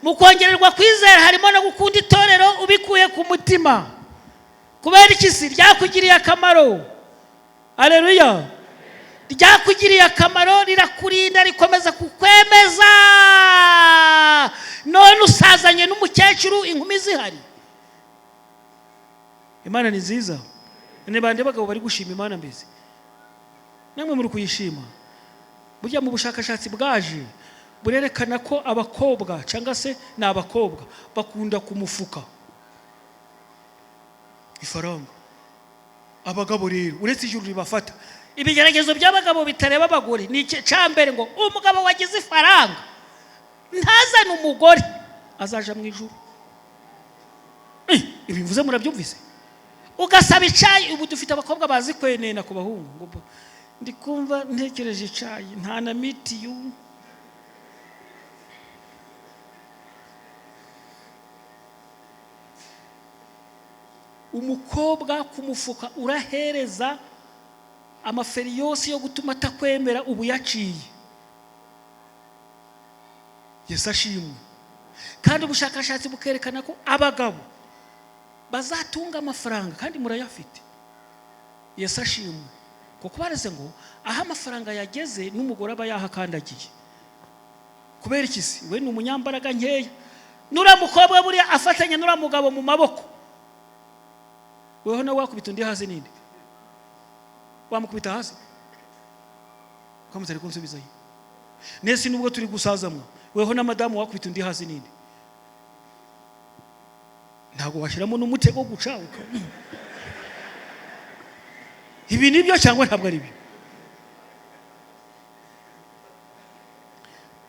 Mu kongererwa kwizera harimo no gukunda itorero ubikuye ku mutima. Kubera iki si ryakugiriye akamaro? Aleluya! Ryakugiriye akamaro, rirakurinda, rikomeza kukwemeza. None usazanye n'umukecuru, inkumi zihari. Imana ni nziza. Ni bande bagabo bari gushima Imana? Mbese namwe muri kuyishima? Burya mu bushakashatsi bwaje burerekana ko abakobwa, cyangwa se ni abakobwa, bakunda ku mufuka ifaranga. Abagabo rero, uretse ijuru ribafata, ibigeragezo by'abagabo bitareba abagore ni iki? Mbere ngo umugabo wagize ifaranga ntazane umugore azaja mu ijuru. Ibi mvuze murabyumvise? Ugasaba icyayi. Ubu dufite abakobwa bazi kwenena ku bahungu ngo ndi kumva ntekereje icyayi, nta na mitiyu. Umukobwa ku mufuka urahereza amaferi yose yo gutuma atakwemera, ubu yaciye. Yesu ashimwe. Kandi ubushakashatsi bukerekana ko abagabo bazatunga amafaranga, kandi murayafite, Yesu ashimwe, kuko bareze ngo aho amafaranga yageze n'umugore aba yahakandagiye. Kubera iki se? We ni umunyambaraga nkeya. Nuriya mukobwa buriya afatanya nuriya mugabo mu maboko, weho nawe wakubita undi hasi. Ninde wamukubita hasi? Ko mutari kunsubizayo nese? Nubwo turi gusazamwa, weho na madamu wakubita undi hasi ninde? Ntabwo washyiramo n'umutego guca ibi. Nibyo cyangwa ntabwo ari byo?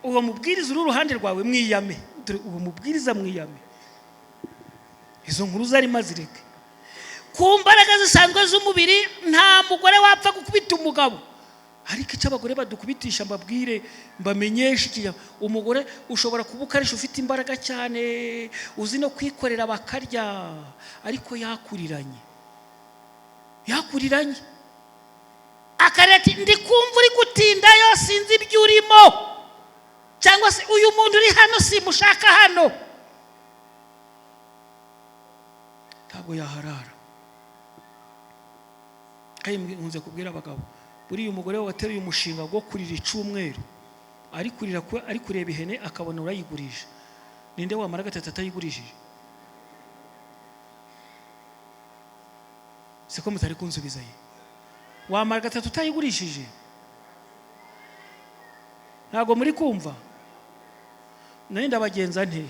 Uwo mubwiriza uri uruhande rwawe mwiyame. Dore uwo mubwiriza mwiyame, izo nkuru zarimo azireke. Ku mbaraga zisanzwe z'umubiri nta mugore wapfa gukubita umugabo, ariko icyo abagore badukubitisha, mbabwire, mbamenyeshe iki: umugore ushobora kuba ukarisha, ufite imbaraga cyane, uzi no kwikorera bakarya, ariko yakuriranye, yakuriranye, akarira ati: "Ndi kumva uri gutindayo, sinzi ibyo urimo," cyangwa se: "Uyu muntu uri hano simushaka hano." Ntabwo yaharara. Kandi nkunze kubwira abagabo, buriya umugore we wateruye umushinga wo kurira icumweru, ari kurira ari kureba ihene akabona urayigurisha, ninde wamara gatatu atayigurishije? Siko mutari kunsubizayo? Wamara gatatu utayigurishije? Ntabwo muri kumva. Nayo ndabagenza nte?